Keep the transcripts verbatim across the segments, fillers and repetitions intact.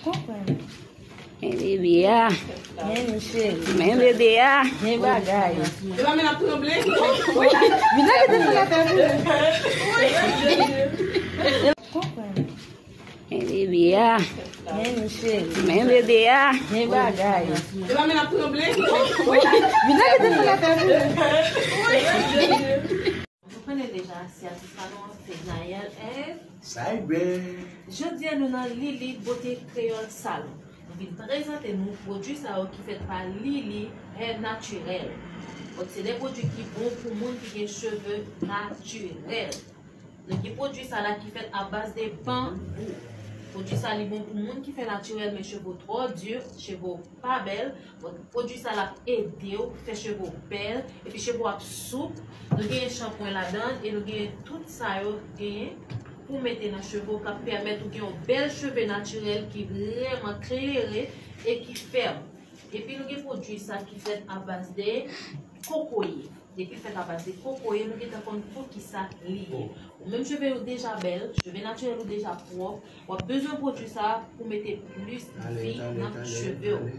Konprann. Men bebe a. Men cheri. Men bebe a. Men bagay. Vin nan telefòn nan fè vin. Konprann. Men bebe a. Men cheri. Men bebe a. Men bagay. Vin nan telefòn nan fè vin. Nou konnen deja si atis pa nou an se Naël and Cyber. Jodi a nou nan Lili Bote Kreyòl Salon. Nou vin prezante nou pwodui sa yo ki fèt pa Lili Hair Naturel. Donk se de pwodui ki bon pou moun ki gen cheve natirèl. Nou gen pwodui sa la ki fèt a baz de banbou. Pwodui sa li bon pou moun ki fè natirèl men cheve w twò di, cheve w pa bèl. Bon, pwodui sa l ap ede w fè cheve w bèl, epi cheve w ap soup. Nou genyen chanpwen ladan e nou genyen tout sa yo genyen pou mete nan cheve w k ap pèmèt ou gen yon bèl cheve natirèl ki vrèman klere e ki fèm. Epi nou gen pwodui sa ki fèt a baz de kokoye. Depi l fèt a baz de kokoye, nou gentan konn poukisa li ye. Ou menm cheve w deja bèl, cheve natirèl ou deja pwòp, w ap bezwen pwodui sa pou mete plis vi nan cheve w.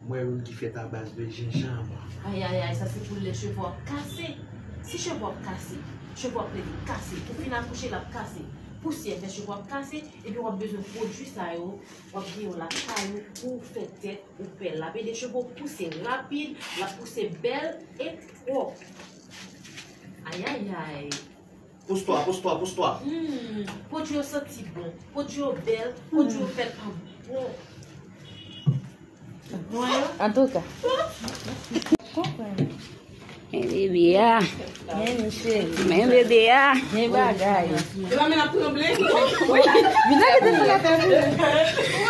Mwen youn ki fèt a baz de jenjanm. Ayayay, sa se pou lè cheve w ap kase. Si cheve w ap kase, cheve w ap rete kase. Ou fin akouche, l ap kase. Pousyè fè cheve w ap kase, epi w ap bezwen pwodui sa yo, w ap gen yo lakay ou pou w fè tèt ou bèl. L ap ede cheve w pouse rapid, l ap pouse bèl e pwòp. Ayayay. Pouse twa, pouse twa, pouse twa. Hmm, pwodui yo santi bon, pwadui yo bèl, pwadui yo fèt an bon. Antouka. Konprann. Men bebe a. Men cheri. Men bebe a. Men bagay. Vin nan telefòn nan fè vin.